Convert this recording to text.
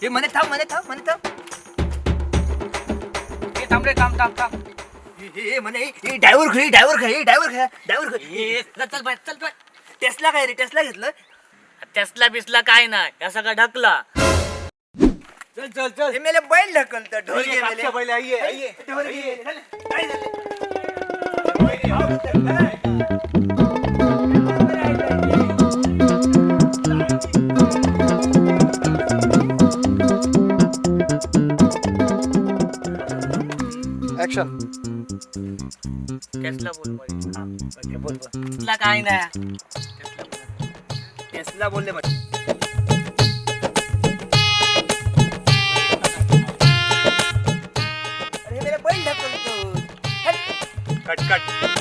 हे म्हणे थांब, म्हणे थांब, म्हणे थांब. ए, थांब रे, थांब थांब थांब. हे, हे, म्हणे हे ड्रायव्हर खरी, ड्रायव्हर खरी, ड्रायव्हर खरी, ड्रायव्हर खरी. ए, चल चल बाहेर, चल बाहेर. टेस्ला काय रे? टेस्ला घेतलं? टेस्ला बिसला काय नाही, या सगळं ढकला. चल चल चल. हे मेले बैल ढकलतं, ढोल घे मेले. बैल आइये आइये. ढोल घे मेले. काय झालं? ऍक्शन. टेस्ला बोल मध्ये. ओके, बोल बोल. टेस्ला काय नाही. टेस्ला बोलले म्हणे. अरे मेरे बैल ढकलतो. Cut cut.